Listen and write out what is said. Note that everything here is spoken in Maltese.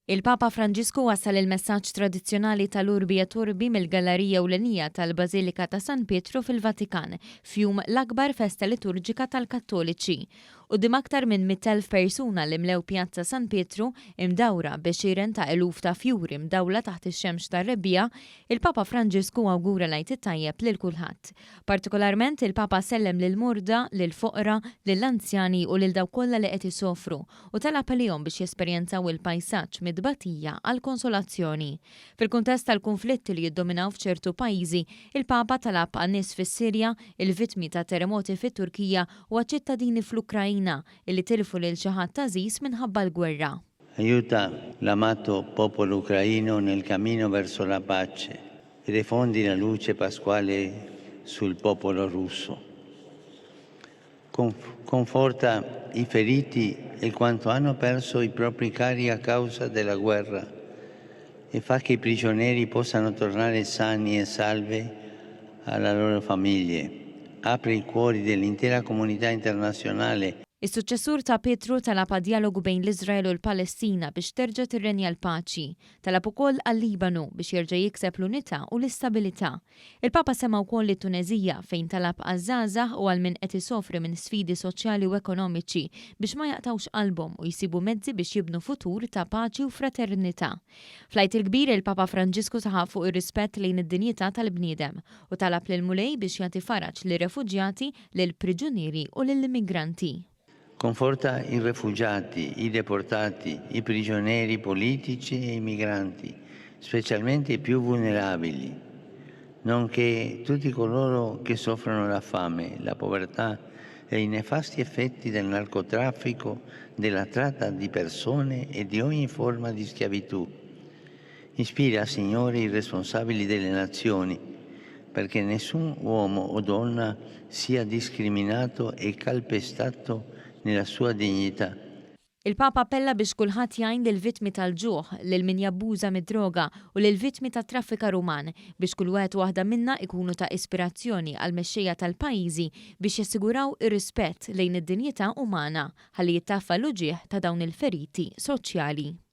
Il-Papa Franġisku wassal il-messaġġ tradizzjonali tal-Urbi et Orbi mill-gallarija ewlenija tal-Bażilika ta' San Pietru fil-Vatikan, f'jum l-akbar festa liturġika tal-Kattoliċi. Quddiem aktar minn 100,000 persuna li mlew Pjazza San Pietru, imdawra b'għexieren ta' eluf ta' fjuri mdawla taħt ix-xemx tar-rebbiegħa, il-Papa Franġisku awgura l-Għid it-Tajjeb lil kulħadd. Partikolarment, il-Papa sellem lill-morda, lill-foqra, lill-anzjani u lil dawk kollha li qed isofru, u talab għalihom biex jesperjenzaw il-pajsaġġ mit-tbatija għall-konsolazzjoni. Fil-kuntest tal-kunflitti li jiddominaw f'ċertu pajjiżi, il-Papa talab għan-nies fis-Sirja, il-vittmi tat-terremoti fit-Turkija u għaċ-ċittadini fl-Ukraina illi tilfu lil xi ħadd għażiż minħabba l-gwerra. Aiuta l'amato popolo ucraino nel cammino verso la pace e diffondi la luce pasquale sul popolo russo. Conforta i feriti e quanto hanno perso i propri cari a causa della guerra e fa che i prigionieri possano tornare sani e salvi alle loro famiglie. Apri i cuori dell'intera comunità internazionale. Is-suċċessur ta' Pietru talab għad-djalogu bejn l-Iżrael u l-Palestina biex terġa' tirrenja l-paċi. Talab ukoll għal-Libanu biex jerġa' jikseb l-unità u l-istabilità. Il-Papa semma wkoll lit-Tuneżija fejn talab għaż-żgħażagħ u għal min qed isofri minn sfidi soċjali u ekonomiċi biex ma jaqtgħux qalbhom u jsibu mezzi biex jibnu futur ta' paċi u fraternità. Fl-Għid il-Kbir il-Papa Franġisku saħaq fuq ir-rispett lejn id-dinjità tal-bniedem u talab lill-Mulej biex jagħti faraġ lir-refuġjati, lill-priġunieri u lill-immigranti. Conforta i rifugiati, i deportati, i prigionieri politici e i migranti, specialmente i più vulnerabili, nonché tutti coloro che soffrono la fame, la povertà e i nefasti effetti del narcotraffico, della tratta di persone e di ogni forma di schiavitù. Ispira, Signore, i responsabili delle nazioni, perché nessun uomo o donna sia discriminato e calpestato nella sua dignità. Il-Papa appella biex kulħadd jgħin lill-vittmi tal-ġuħ, lil min jabbuża mid-droga u lill-vittmi tat-traffikar uman biex kull wieħed u waħda minna ikunu ta' ispirazzjoni għall-mexxejja tal-pajjiżi biex jassiguraw ir-rispett lejn id-dinjità umana ħalli jittaffa l-uġigħ ta' dawn il-feriti soċjali.